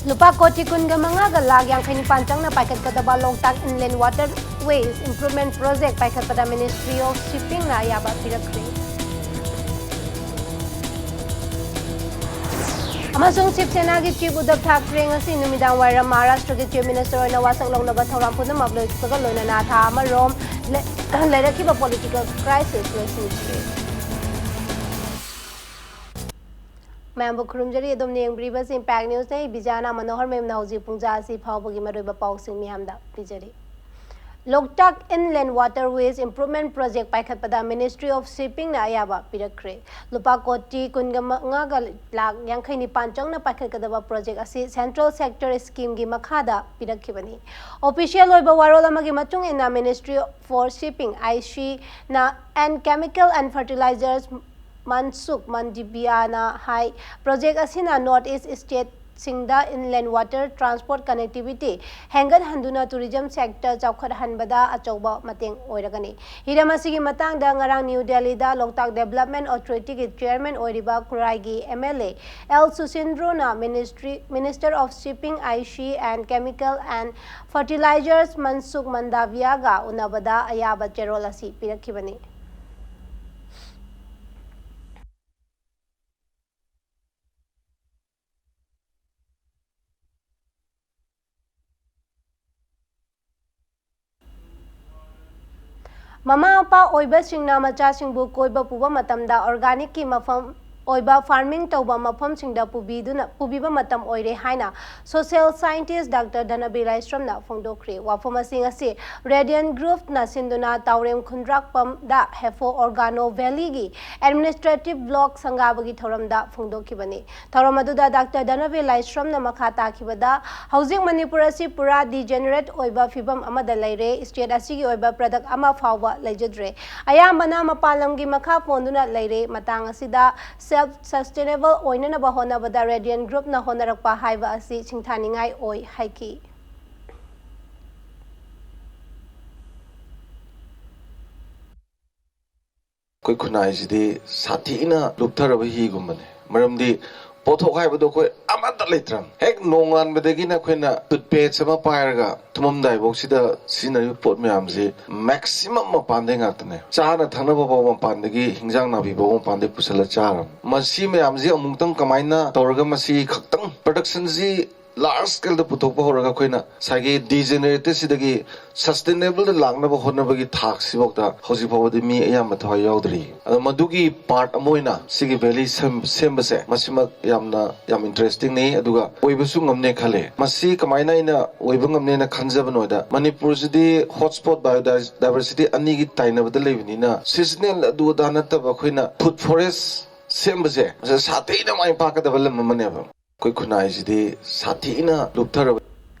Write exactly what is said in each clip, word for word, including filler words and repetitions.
ꯂꯨꯄꯥ ꯀꯣꯇꯤ ꯀꯨꯟꯒ ꯃꯉꯥꯒ ꯂꯥꯈ ꯌꯥꯡꯈꯩ ꯅꯤꯄꯥꯟ ꯆꯪꯅ ꯄꯥꯏꯈꯠꯀꯗꯕ ꯂꯣꯛꯇꯥꯛ Inland Waterways Improvement Project ꯄꯥꯏꯈꯠꯄꯗ Ministry of Shippingꯅ ꯑꯌꯥꯕ ꯄꯤꯔꯛꯈ꯭ꯔꯦ꯫ ꯑꯃꯁꯨꯡ ꯁꯤꯕ ꯁꯦꯅꯥꯒꯤ ꯆꯤꯐ ꯎꯗꯕ ꯊꯥꯀ꯭ꯔꯦ ꯉꯁꯤ ꯅꯨꯃꯤꯗꯥꯡ ꯋꯥꯏꯔꯝ ꯃꯍꯥꯔꯥꯁꯇ꯭ꯔꯒꯤ ꯆꯤꯐ ꯃꯤꯅꯤꯁꯇꯔ ꯑꯣꯏꯅ ꯋꯥꯁꯛ ꯂꯧꯅꯕ ꯊꯧꯔꯥꯡ ꯄꯨꯝꯅꯃꯛ ꯂꯣꯏꯕꯒ ꯂꯣꯏꯅꯅ ꯊꯥ ꯑꯃꯔꯣꯝ ꯂꯩ-, ꯂꯩꯔꯛꯈꯤꯕ ꯄꯣꯂꯤꯇꯤꯀꯦꯜ ꯀ꯭ꯔꯥꯏꯁꯤꯁ ꯂꯣꯏꯁꯤꯟꯈ꯭ꯔꯦ꯫ ꯃꯌꯥꯝꯕꯨ ꯈꯨꯔꯨꯝꯖꯔꯤ꯫ ꯑꯗꯣꯝꯅ ꯌꯦꯡꯕꯤꯔꯤꯕꯁꯤ ꯏꯝꯄꯦꯛ ꯅ꯭ꯌꯨꯁꯅꯤ꯫ ꯑꯩ ꯕꯤꯖꯥꯅꯥ ꯃꯅꯣꯍꯔ ꯃꯦꯝꯅ ꯍꯧꯖꯤꯛ ꯄꯨꯡꯖꯥ ꯑꯁꯤ ꯐꯥꯎꯕꯒꯤ ꯃꯔꯨꯑꯣꯏꯕ ꯄꯥꯎꯁꯤꯡ ꯃꯤꯌꯥꯝꯗ ꯄꯤꯖꯔꯤ꯫ ꯂꯣꯛꯇꯥꯛ Inland Waterways Improvement Project ꯄꯥꯏꯈꯠꯄꯗ Ministry of Shippingꯅ ꯑꯌꯥꯕ ꯄꯤꯔꯛꯈ꯭ꯔꯦ꯫ ꯂꯨꯄꯥ ꯀꯣꯇꯤ ꯀꯨꯟꯒ ꯃꯉꯥꯒ ꯂꯥꯈ ꯌꯥꯡꯈꯩ ꯅꯤꯄꯥꯟ ꯆꯪꯅ ꯄꯥꯏꯈꯠꯀꯗꯕ ꯄ꯭ꯔꯣꯖꯦꯛ ꯑꯁꯤ Central Sector Schemeꯒꯤ ꯃꯈꯥꯗ ꯄꯤꯔꯛꯈꯤꯕꯅꯤ꯫ Official ꯑꯣꯏꯕ ꯋꯥꯔꯣꯜ ꯑꯃꯒꯤ ꯃꯇꯨꯡ ꯏꯟꯅ, Ministry for Shipping, ISHIꯅ, and Chemical and Fertilizers ꯃꯟꯁꯨꯈ ꯃꯟꯗꯥꯚꯤꯌꯥꯅ ꯍꯥꯏ, ꯄ꯭ꯔꯣꯖꯦꯛ ꯑꯁꯤꯅ North East Stateꯁꯤꯡꯗ inland water transport connectivity ꯍꯦꯟꯒꯠꯍꯟꯗꯨꯅ tourism sector ꯆꯥꯎꯈꯠꯍꯟꯕꯗ ꯑꯆꯧꯕ ꯃꯇꯦꯡ ꯑꯣꯏꯔꯒꯅꯤ꯫ ꯍꯤꯔꯝ ꯑꯁꯤꯒꯤ ꯃꯇꯥꯡꯗ ꯉꯔꯥꯡ ꯅ꯭ꯌꯨ ꯗꯦꯜꯂꯤꯗ ꯂꯣꯛꯇꯥꯛ Development Authorityꯒꯤ chairman ꯑꯣꯏꯔꯤꯕ ꯈꯨꯔꯥꯏꯒꯤ MLA L ꯁꯨꯁꯤꯟꯗ꯭ꯔꯣꯅ Ministry, Minister of Shipping, ISHI and Chemical and Fertilizers ꯃꯟꯁꯨꯈ ꯃꯟꯗꯥꯚꯤꯌꯥꯒ ꯎꯅꯕꯗ ꯑꯌꯥꯕ ꯆꯦꯔꯣꯜ ꯑꯁꯤ ꯄꯤꯔꯛꯈꯤꯕꯅꯤ꯫ ꯃꯃꯥ ꯃꯄꯥ ꯑꯣꯏꯕꯁꯤꯡꯅ ꯃꯆꯥꯁꯤꯡꯕꯨ ꯀꯣꯏꯕ ꯄꯨꯕ ꯃꯇꯝꯗ organicꯀꯤ ꯃꯐꯝ ꯑꯣꯏꯕ farming ꯇꯧꯕ ꯃꯐꯝꯁꯤꯡꯗ ꯄꯨꯕꯤꯗꯨꯅ, ꯄꯨꯕꯤꯕ ꯃꯇꯝ ꯑꯣꯏꯔꯦ ꯍꯥꯏꯅ social scientist Doctor ꯙꯅꯕꯤꯔ ꯂꯥꯏꯁ꯭ꯔꯝꯅ ꯐꯣꯡꯗꯣꯛꯈ꯭ꯔꯦ꯫ ꯋꯥꯐꯝ ꯑꯁꯤ ꯉꯁꯤ Radiant Groupꯅ ꯁꯤꯟꯗꯨꯅ ꯇꯥꯎꯔꯦꯝ ꯈꯨꯟꯗ꯭ꯔꯥꯛꯄꯝꯗ ꯍꯦꯐꯣ Organo Valleyꯒꯤ administrative block ꯁꯪꯒꯥꯕꯒꯤ ꯊꯧꯔꯝꯗ ꯐꯣꯡꯗꯣꯛꯈꯤꯕꯅꯤ꯫ ꯊꯧꯔꯝ ꯑꯗꯨꯗ Doctor ꯙꯅꯕꯤꯔ ꯂꯥꯏꯁ꯭ꯔꯝꯅ ꯃꯈꯥ ꯇꯥꯈꯤꯕꯗ, ꯍꯧꯖꯤꯛ ꯃꯅꯤꯄꯨꯔ ꯑꯁꯤ ꯄꯨꯔꯥ degenerate ꯑꯣꯏꯕ ꯐꯤꯕꯝ ꯑꯃꯗ ꯂꯩꯔꯦ, state ꯑꯁꯤꯒꯤ ꯑꯣꯏꯕ product ꯑꯃ ꯐꯥꯎꯕ ꯂꯩꯖꯗ꯭ꯔꯦ, ꯑꯌꯥꯝꯕꯅ ꯃꯄꯥꯟ ꯂꯝꯒꯤ ꯃꯈꯥ ꯄꯣꯟꯗꯨꯅ ꯂꯩꯔꯦ꯫ ꯃꯇꯥꯡ ꯑꯁꯤꯗ self sustainable ꯑꯣꯏꯅꯅꯕ ꯍꯣꯠꯅꯕꯗ Radiant Groupꯅ ꯍꯣꯠꯅꯔꯛꯄ ꯍꯥꯏꯕ ꯑꯁꯤ ꯁꯤꯡꯊꯥꯅꯤꯡꯉꯥꯏ ꯑꯣꯏ ꯍꯥꯏꯈꯤ꯫ ꯑꯩꯈꯣꯏ ꯈꯨꯟꯅꯥꯏꯁꯤꯗꯤ ꯁꯥꯊꯤꯅ ꯂꯨꯞꯊꯔꯕ ꯍꯤꯒꯨꯝꯕꯅꯦ꯫ ꯃꯔꯝꯗꯤ ꯄꯣꯠꯊꯣꯛ ꯍꯥꯏꯕꯗꯣ ꯑꯩꯈꯣꯏ ꯑꯃꯠꯇ ꯂꯩꯇ꯭ꯔꯕꯅꯤ꯫ ꯍꯦꯛ ꯅꯣꯡꯉꯥꯟꯕꯗꯒꯤꯅ ꯑꯩꯈꯣꯏꯅ ꯇꯨꯠꯄꯦꯁ ꯑꯃ ꯄꯥꯏꯔꯒ ꯊꯨꯝꯃꯝꯗꯥꯏꯐꯥꯎꯁꯤꯗ ꯁꯤꯖꯤꯟꯅꯔꯤꯕ ꯄꯣꯠ ꯃꯌꯥꯝꯁꯤ ꯃꯦꯛꯁꯤꯃꯝ ꯃꯄꯥꯟꯗꯩ ꯉꯥꯛꯇꯅꯦ꯫ ꯆꯥꯅ ꯊꯛꯅꯕ ꯐꯥꯎ ꯃꯄꯥꯟꯗꯒꯤ, ꯍꯤꯟꯖꯥꯡ ꯅꯥꯄꯤ ꯐꯥꯎ ꯃꯄꯥꯟꯗꯒꯤ ꯄꯨꯁꯜꯂ ꯆꯥꯔꯕꯅꯤ꯫ ꯃꯁꯤ ꯃꯌꯥꯝꯁꯤ ꯑꯃꯨꯛꯇꯪ ꯀꯃꯥꯏꯅ ꯇꯧꯔꯒ ꯃꯁꯤ ꯈꯛꯇꯪ ꯄ꯭ꯔꯗꯛꯁꯟꯁꯤ ꯂꯥꯔꯖ ꯁ꯭ꯀꯦꯜꯗ ꯄꯨꯊꯣꯛꯄ ꯍꯧꯔꯒ ꯑꯩꯈꯣꯏꯅ ꯉꯁꯥꯏꯒꯤ ꯗꯤꯖꯦꯅꯦꯔꯦꯇꯦꯠꯁꯤꯗꯒꯤ ꯁꯁꯇꯦꯅꯦꯕꯜꯗ ꯂꯥꯛꯅꯕ ꯍꯣꯠꯅꯕꯒꯤ ꯊꯥꯛꯁꯤꯐꯥꯎꯗ ꯍꯧꯖꯤꯛ ꯐꯥꯎꯕꯗꯤ ꯃꯤ ꯑꯌꯥꯝꯕ ꯊꯋꯥꯏ ꯌꯥꯎꯗ꯭ꯔꯤ꯫ ꯑꯗꯣ ꯃꯗꯨꯒꯤ ꯄꯥꯔꯠ ꯑꯃ ꯑꯣꯏꯅ ꯁꯤꯒꯤ ꯚꯦꯂꯤ ꯁꯦꯝ-, ꯁꯦꯝꯕꯁꯦ ꯃꯁꯤꯃꯛ ꯌꯥꯝꯅ, ꯌꯥꯝ ꯏꯟꯇꯔꯦꯁꯇꯤꯡꯅꯤ, ꯑꯗꯨꯒ ꯑꯣꯏꯕꯁꯨ ꯉꯝꯅꯦ ꯈꯜꯂꯦ꯫ ꯃꯁꯤ ꯀꯃꯥꯏꯅ ꯑꯩꯅ ꯑꯣꯏꯕ ꯉꯝꯅꯦꯅ ꯈꯟꯖꯕ ꯅꯣꯏꯗ, ꯃꯅꯤꯄꯨꯔꯁꯤꯗꯤ ꯍꯣꯠꯁ꯭ꯄꯣꯠ ꯕꯥꯏꯑꯣꯗꯥꯏꯕꯔꯁꯤꯇꯤ ꯑꯅꯤꯒꯤ ꯇꯥꯏꯅꯕꯗ ꯂꯩꯕꯅꯤꯅ ꯁꯤꯖꯅꯦꯜ ꯑꯗꯨ ꯑꯗꯥ ꯅꯠꯇꯕ ꯑꯩꯈꯣꯏꯅ ꯐꯨꯗ ꯐꯣꯔꯦꯁ ꯁꯦꯝꯕꯁꯦ ꯃꯁꯤ ꯁꯥꯊꯤꯅ ꯃꯥꯏ ꯄꯥꯛꯀꯗꯕ ꯂꯝ ꯑꯃꯅꯦꯕ꯫ ꯑꯩꯈꯣꯏ ꯈꯨꯟꯅꯥꯏꯁꯤꯗꯤ ꯁꯥꯊꯤꯅ ꯂꯨꯞꯊꯔꯕ꯫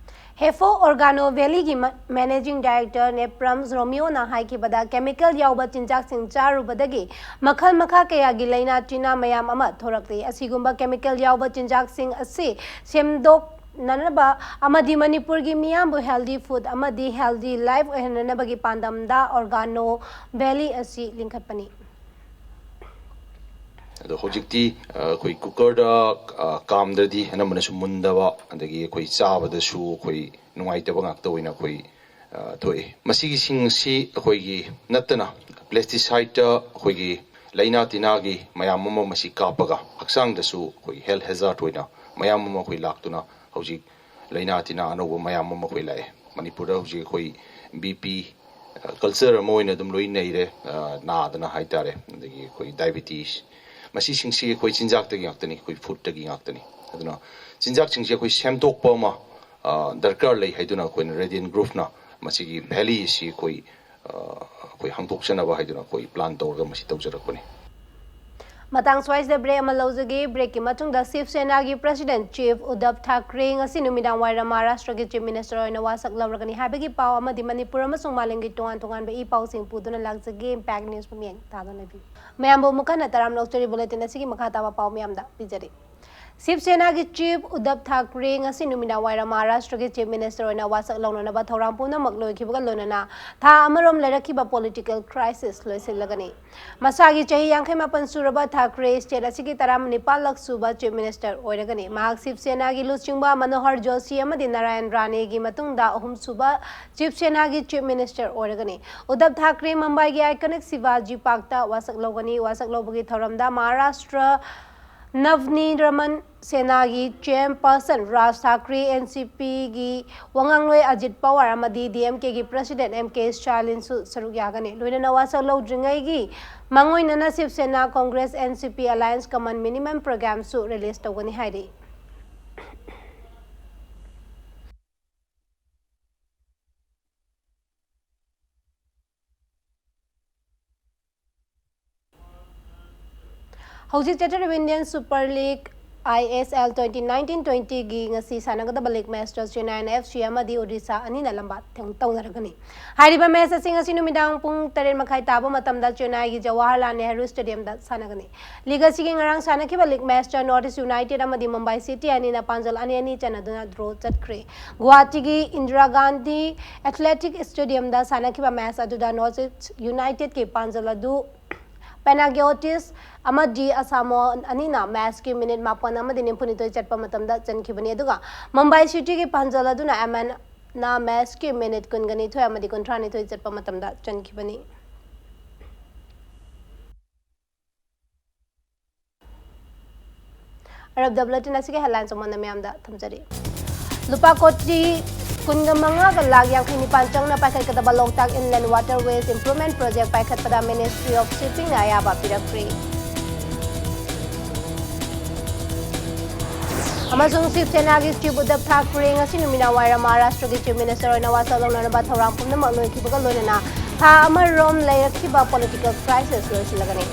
ꯍꯦꯐꯣ ꯑꯣꯔꯒꯥꯅꯣ ꯚꯦꯂꯤꯒꯤ ꯃ-, ꯃꯦꯅꯦꯖꯤꯡ ꯗꯥꯏꯔꯦꯛꯇꯔ ꯅꯦꯄ꯭ꯔꯝꯁ ꯔꯣꯃꯤꯌꯣꯅ ꯍꯥꯏꯈꯤꯕꯗ, ꯀꯦꯃꯤꯀꯦꯜ ꯌꯥꯎꯕ ꯆꯤꯟꯖꯥꯛꯁꯤꯡ ꯆꯥꯔꯨꯕꯗꯒꯤ ꯃꯈꯜ ꯃꯈꯥ ꯀꯌꯥꯒꯤ ꯂꯥꯏꯅꯥ ꯇꯤꯟꯅꯥ ꯃꯌꯥꯝ ꯑꯃ ꯊꯣꯔꯛꯂꯤ꯫ ꯑꯁꯤꯒꯨꯝꯕ ꯀꯦꯃꯤꯀꯦꯜ ꯌꯥꯎꯕ ꯆꯤꯟꯖꯥꯛꯁꯤꯡ ꯑꯁꯤ ꯁꯦꯝꯗꯣꯛꯅꯅꯕ ꯑꯃꯗꯤ ꯃꯅꯤꯄꯨꯔꯒꯤ ꯃꯤꯌꯥꯝꯕꯨ ꯍꯦꯜꯗꯤ ꯐꯨꯗ ꯑꯃꯗꯤ ꯍꯦꯜꯗꯤ ꯂꯥꯏꯐ ꯑꯣꯏꯍꯟꯅꯅꯕꯒꯤ ꯄꯥꯟꯗꯝꯗ ꯑꯣꯔꯒꯥꯅꯣ ꯚꯦꯂꯤ ꯑꯁꯤ ꯂꯤꯡꯈꯠꯄꯅꯤ꯫ ꯑꯗꯣ ꯍꯧꯖꯤꯛꯇꯤ, ꯑ, ꯑꯩꯈꯣꯏ ꯀꯨꯀꯔꯗ, ꯑ, ꯀꯥꯝꯗ꯭ꯔꯗꯤ ꯑꯅꯝꯕꯅꯁꯨ ꯃꯨꯟꯗꯕ, ꯑꯗꯒꯤ ꯑꯩꯈꯣꯏ ꯆꯥꯕꯗꯁꯨ ꯑꯩꯈꯣꯏ ꯅꯨꯡꯉꯥꯏꯇꯕ ꯉꯥꯛꯇ ꯑꯣꯏꯅ ꯑꯩꯈꯣꯏ, ꯑ, ꯊꯣꯛꯏ꯫ ꯃꯁꯤꯒꯤ ꯁꯤꯡ ꯑꯁꯤ ꯑꯩꯈꯣꯏꯒꯤ ꯅꯠꯇꯅ ꯄꯦꯁꯇꯤꯁꯥꯏꯠꯇ ꯑꯩꯈꯣꯏꯒꯤ ꯂꯥꯏꯅꯥ ꯇꯤꯟꯅꯥꯒꯤ ꯃꯌꯥꯝ ꯑꯃ ꯃꯁꯤ ꯀꯥꯞꯄꯒ ꯍꯛꯆꯥꯡꯗꯁꯨ ꯑꯩꯈꯣꯏ ꯍꯦꯜꯊ ꯍꯦꯖꯥꯔꯠ ꯑꯣꯏꯅ ꯃꯌꯥꯝ ꯑꯃ ꯑꯩꯈꯣꯏ ꯂꯥꯛꯇꯨꯅ ꯍꯧꯖꯤꯛ ꯂꯥꯏꯅꯥ ꯇꯤꯟꯅꯥ ꯑꯅꯧꯕ ꯃꯌꯥꯝ ꯑꯃ ꯑꯩꯈꯣꯏ ꯂꯥꯛꯑꯦ꯫ ꯃꯅꯤꯄꯨꯔꯗ ꯍꯧꯖꯤꯛ ꯑꯩꯈꯣꯏ ꯕꯤ ꯄꯤ, ꯑ, ꯀꯜꯆꯔ ꯑꯃ ꯑꯣꯏꯅ ꯑꯗꯨꯝ ꯂꯣꯏ ꯅꯩꯔꯦ, ꯑ, ꯅꯥꯗꯅ ꯍꯥꯏꯇꯥꯔꯦ꯫ ꯑꯗꯒꯤ ꯑꯩꯈꯣꯏ ꯗꯥꯏꯕꯤꯇꯤꯁ, ꯃꯁꯤꯁꯤꯡꯁꯤ ꯑꯩꯈꯣꯏ ꯆꯤꯟꯖꯥꯛꯇꯒꯤ ꯉꯥꯛꯇꯅꯤ, ꯑꯩꯈꯣꯏ ꯐꯨꯗꯇꯒꯤ ꯉꯥꯛꯇꯅꯤ꯫ ꯑꯗꯨꯅ ꯆꯤꯟꯖꯥꯛꯁꯤꯡꯁꯤ ꯑꯩꯈꯣꯏ ꯁꯦꯝꯗꯣꯛꯄ ꯑꯃ, ꯑ, ꯗꯔꯀꯥꯔ ꯂꯩ ꯍꯥꯏꯗꯨꯅ ꯑꯩꯈꯣꯏꯅ ꯔꯦꯗꯤꯌꯦꯟ ꯒ꯭ꯔꯨꯞꯅ ꯃꯁꯤꯒꯤ ꯚꯦꯂꯤ ꯑꯁꯤ ꯑꯩꯈꯣꯏ, ꯑ, ꯑꯩꯈꯣꯏ ꯍꯥꯡꯗꯣꯛꯆꯅꯕ ꯍꯥꯏꯗꯨꯅ ꯑꯩꯈꯣꯏ ꯄ꯭ꯂꯥꯟ ꯇꯧꯔꯒ ꯃꯁꯤ ꯇꯧꯖꯔꯛꯄꯅꯤ꯫ ꯃꯇꯥꯡ ꯁ꯭ꯋꯥꯏꯁꯤꯗ ꯕ꯭ꯔꯦꯛ ꯑꯃ ꯂꯧꯖꯒꯦ꯫ ꯕ꯭ꯔꯦꯛꯀꯤ ꯃꯇꯨꯡꯗ ꯁꯤꯕ ꯁꯦꯅꯥꯒꯤ ꯄ꯭ꯔꯁꯤꯗꯦꯟꯠ ꯆꯤꯐ ꯎꯗꯕ ꯊꯥꯀ꯭ꯔꯦ ꯉꯁꯤ ꯅꯨꯃꯤꯗꯥꯡ ꯋꯥꯏꯔꯝ ꯃꯍꯥꯔꯥꯁꯇ꯭ꯔꯒꯤ ꯆꯤꯐ ꯃꯤꯅꯤꯁꯇꯔ ꯑꯣꯏꯅ ꯋꯥꯁꯛ ꯂꯧꯔꯒꯅꯤ ꯍꯥꯏꯕꯒꯤ ꯄꯥꯎ ꯑꯃꯗꯤ ꯃꯅꯤꯄꯨꯔ ꯑꯃꯁꯨꯡ ꯃꯥꯂꯦꯝꯒꯤ ꯇꯣꯉꯥꯟ ꯇꯣꯉꯥꯟꯕ ꯏ ꯄꯥꯎꯁꯤꯡ ꯄꯨꯗꯨꯅ ꯂꯥꯛꯆꯒꯦ ꯏꯝꯄꯦꯛ ꯅ꯭ꯌꯨꯁ ꯃꯤꯠꯌꯦꯡ ꯇꯥꯗꯨꯅ ꯂꯩꯕꯤꯌꯨ꯫ ꯃꯌꯥꯝꯕꯨ ꯑꯃꯨꯛ ꯍꯟꯅ ꯇꯔꯥꯝꯅ ꯑꯣꯛꯆꯔꯤ꯫ ꯕꯨꯂꯦꯇꯤꯟ ꯑꯁꯤꯒꯤ ꯃꯈꯥ ꯇꯥꯕ ꯄꯥꯎ ꯃꯌꯥꯝꯗ ꯄꯤꯖꯔꯤ꯫ ꯁꯤꯕ ꯁꯦꯅꯥꯒꯤ ꯆꯤꯐ ꯎꯗꯕ ꯊꯥꯀ꯭ꯔꯦ ꯉꯁꯤ ꯅꯨꯃꯤꯗꯥꯡ ꯋꯥꯏꯔꯝ ꯃꯍꯥꯔꯥꯁꯇ꯭ꯔꯒꯤ ꯆꯤꯐ ꯃꯤꯅꯤꯁꯇꯔ ꯑꯣꯏꯅ ꯋꯥꯁꯛ ꯂꯧꯅꯅꯕ ꯊꯧꯔꯥꯡ ꯄꯨꯝꯅꯃꯛ ꯂꯣꯏꯈꯤꯕꯒ ꯂꯣꯏꯅꯅ ꯊꯥ ꯑꯃꯔꯣꯝ ꯂꯩꯔꯛꯈꯤꯕ ꯄꯣꯂꯤꯇꯤꯀꯦꯜ ꯀ꯭ꯔꯥꯏꯁꯤꯁ ꯂꯣꯏꯁꯤꯜꯂꯒꯅꯤ꯫ ꯃꯁꯥꯒꯤ ꯆꯍꯤ ꯌꯥꯡꯈꯩ ꯃꯥꯄꯟ ꯁꯨꯔꯕ ꯊꯥꯀ꯭ꯔꯦ ꯁ꯭ꯇꯦꯠ ꯑꯁꯤꯒꯤ ꯇꯔꯥꯅꯤꯄꯥꯜꯂꯛ ꯁꯨꯕ ꯆꯤꯐ ꯃꯤꯅꯤꯁꯇꯔ ꯑꯣꯏꯔꯒꯅꯤ꯫ ꯃꯍꯥꯛ ꯁꯤꯕ ꯁꯦꯅꯥꯒꯤ ꯂꯨꯆꯤꯡꯕ ꯃꯅꯣꯍꯔ ꯖꯣꯁꯤ ꯑꯃꯗꯤ ꯅꯥꯔꯥꯌꯟ ꯔꯥꯅꯦꯒꯤ ꯃꯇꯨꯡꯗ ꯑꯍꯨꯝꯁꯨꯕ ꯁꯤꯕ ꯁꯦꯅꯥꯒꯤ ꯆꯤꯐ ꯃꯤꯅꯤꯁꯇꯔ ꯑꯣꯏꯔꯒꯅꯤ꯫ ꯎꯗꯕ ꯊꯥꯀ꯭ꯔꯦ ꯃꯨꯝꯕꯥꯏꯒꯤ ꯑꯥꯏꯀꯣꯅꯤꯛ ꯁꯤꯕꯥꯖꯤ ꯄꯥꯔꯛꯇ ꯋꯥꯁꯛ ꯂꯧꯒꯅꯤ꯫ ꯋꯥꯁꯛ ꯂꯧꯕꯒꯤ ꯊꯧꯔꯝꯗ ꯃꯍꯥꯔꯥꯁꯇ꯭ꯔ ꯅꯚꯅꯤꯔꯃꯟ ꯁꯦꯅꯥꯒꯤ ꯆꯦꯌꯔꯄꯔꯁꯟ ꯔꯥꯖ ꯊꯥꯀ꯭ꯔꯦ, ꯑꯦꯟ ꯁꯤ ꯄꯤꯒꯤ ꯋꯥꯉꯥꯡꯂꯣꯏ ꯑꯖꯤꯠ ꯄꯋꯥꯔ ꯑꯃꯗꯤ ꯗꯤ ꯑꯦꯝ ꯀꯦꯒꯤ ꯄ꯭ꯔꯁꯤꯗꯦꯟꯠ ꯑꯦꯝ ꯀꯦ ꯁ꯭ꯇꯥꯂꯤꯟꯁꯨ ꯁꯔꯨꯛ ꯌꯥꯒꯅꯤ꯫ ꯂꯣꯏꯅꯅ ꯋꯥꯁꯛ ꯂꯧꯗ꯭ꯔꯤꯉꯩꯒꯤ ꯃꯥꯡꯑꯣꯏꯅꯅ ꯁꯤꯕ ꯁꯦꯅꯥ, ꯀꯣꯡꯒ꯭ꯔꯦꯁ, ꯑꯦꯟ ꯁꯤ ꯄꯤ ꯑꯦꯂꯥꯌꯟꯁ ꯀꯃꯟ ꯃꯤꯅꯤꯃꯝ ꯄ꯭ꯔꯣꯒ꯭ꯔꯥꯝꯁꯨ ꯔꯤꯂꯤꯖ ꯇꯧꯒꯅꯤ ꯍꯥꯏꯔꯤ꯫ ꯍꯧꯖꯤꯛ ꯆꯠꯊꯔꯤꯕ ꯏꯟꯗꯤꯌꯟ ꯁꯨꯄꯔ ꯂꯤꯒ ꯑꯥꯏ ꯑꯦꯁ ꯑꯦꯜ ꯇ꯭ꯋꯦꯟꯇꯤ ꯅꯥꯏꯟꯇꯤꯟ ꯇ꯭ꯋꯦꯟꯇꯤꯒꯤ ꯉꯁꯤ ꯁꯥꯟꯅꯒꯗꯕ ꯂꯤꯒ ꯃꯦꯆꯇ ꯆꯦꯟꯅꯥꯏꯅ ꯑꯦꯐ ꯁꯤ ꯑꯃꯗꯤ ꯑꯣꯗꯤꯁꯥ ꯑꯅꯤꯅ ꯂꯝꯕꯥ ꯊꯦꯡ-, ꯇꯧꯅꯔꯒꯅꯤ꯫ ꯍꯥꯏꯔꯤꯕ ꯃꯦꯆ ꯑꯁꯤ ꯉꯁꯤ ꯅꯨꯃꯤꯗꯥꯡ ꯄꯨꯡ ꯇꯔꯦꯠ ꯃꯈꯥꯏ ꯇꯥꯕ ꯃꯇꯝꯗ ꯆꯦꯟꯅꯥꯏꯒꯤ ꯖꯋꯥꯍꯔꯂꯥꯜ ꯅꯦꯍꯔꯨ ꯁ꯭ꯇꯦꯗꯤꯌꯝꯗ ꯁꯥꯟꯅꯒꯅꯤ꯫ ꯂꯤꯒ ꯑꯁꯤꯒꯤ ꯉꯔꯥꯡ ꯁꯥꯟꯅꯈꯤꯕ ꯂꯤꯒ ꯃꯦꯆꯇ ꯅꯣꯔꯠ ꯏꯁ ꯌꯨꯅꯥꯏꯇꯦꯗ ꯑꯃꯗꯤ ꯃꯨꯝꯕꯥꯏ ꯁꯤꯇꯤ ꯑꯅꯤꯅ ꯄꯥꯟꯖꯜ ꯑꯅꯤ ꯑꯅꯤ ꯆꯟꯅꯗꯨꯅ ꯗ꯭ꯔꯣ ꯆꯠꯈ꯭ꯔꯦ꯫ ꯒꯨꯋꯥꯍꯥꯇꯤꯒꯤ ꯏꯟꯗꯤꯔꯥ ꯒꯥꯟꯙꯤ ꯑꯦꯊꯂꯦꯇꯤꯛ ꯁ꯭ꯇꯦꯗꯤꯌꯝꯗ ꯁꯥꯟꯅꯈꯤꯕ ꯃꯦꯆ ꯑꯗꯨꯗ ꯅꯣꯔꯠ ꯏꯁ ꯌꯨꯅꯥꯏꯇꯦꯗꯀꯤ ꯄꯥꯟꯖꯜ ꯑꯗꯨ ꯄꯦꯅꯥꯒꯤꯑꯣꯇꯤꯁ ꯑꯃꯗꯤ ꯑꯁꯥꯃꯣ ꯑꯅꯤꯅ ꯃꯦꯆꯀꯤ ꯃꯤꯅꯤꯠ ꯃꯥꯄꯟ ꯑꯃꯗꯤ ꯅꯤꯐꯨꯅꯤꯊꯣꯏ ꯆꯠꯄ ꯃꯇꯝꯗ ꯆꯟꯈꯤꯕꯅꯤ꯫ ꯑꯗꯨꯒ ꯃꯨꯝꯕꯥꯏ ꯁꯤꯇꯤꯒꯤ ꯄꯥꯟꯖꯜ ꯑꯗꯨꯅ ꯑꯦꯃꯟꯅ ꯃꯦꯆꯀꯤ ꯃꯤꯅꯤꯠ ꯀꯨꯟꯒ ꯅꯤꯊꯣꯏ ꯑꯃꯗꯤ ꯀꯨꯟꯊ꯭ꯔꯥ ꯅꯤꯊꯣꯏ ꯆꯠꯄ ꯃꯇꯝꯗ ꯆꯟꯈꯤꯕꯅꯤ꯫ ꯑꯔꯞꯗ ꯕꯨꯂꯦꯇꯤꯟ ꯑꯁꯤꯒꯤ ꯍꯦꯗꯂꯥꯏꯟꯁ ꯑꯃꯨꯛ ꯍꯟꯅ ꯃꯌꯥꯝꯗ ꯊꯝꯖꯔꯤ꯫ ꯂꯨꯄꯥ ꯀꯣꯇꯤ ꯀꯨꯟꯒ ꯃꯉꯥꯒ ꯂꯥꯈ ꯌꯥꯡꯈꯩ ꯅꯤꯄꯥꯟ ꯆꯪꯅ ꯄꯥꯏꯈꯠꯀꯗꯕ ꯂꯣꯛꯇꯥꯛ Inland Waterways Improvement Project ꯄꯥꯏꯈꯠꯄꯗ Ministry of Shippingꯅ ꯑꯌꯥꯕ ꯄꯤꯔꯛꯈ꯭ꯔꯦ꯫ ꯑꯃꯁꯨꯡ ꯁꯤꯕ ꯁꯦꯅꯥꯒꯤ ꯆꯤꯐ ꯎꯗꯕ ꯊꯥꯀ꯭ꯔꯦ ꯉꯁꯤ ꯅꯨꯃꯤꯗꯥꯡ ꯋꯥꯏꯔꯝ ꯃꯍꯥꯔꯥꯁꯇ꯭ꯔꯒꯤ ꯆꯤꯐ ꯃꯤꯅꯤꯁꯇꯔ ꯑꯣꯏꯅ ꯋꯥꯁꯛ ꯂꯧꯅꯅꯕ ꯊꯧꯔꯥꯡ ꯄꯨꯝꯅꯃꯛ ꯂꯣꯏꯈꯤꯕꯒ ꯂꯣꯏꯅꯅ ꯊꯥ ꯑꯃꯔꯣꯝ ꯂꯩꯔꯛꯈꯤꯕ ꯄꯣꯂꯤꯇꯤꯀꯦꯜ ꯀ꯭ꯔꯥꯏꯁꯤꯁ ꯂꯣꯏꯁꯤꯜꯂꯒꯅꯤ꯫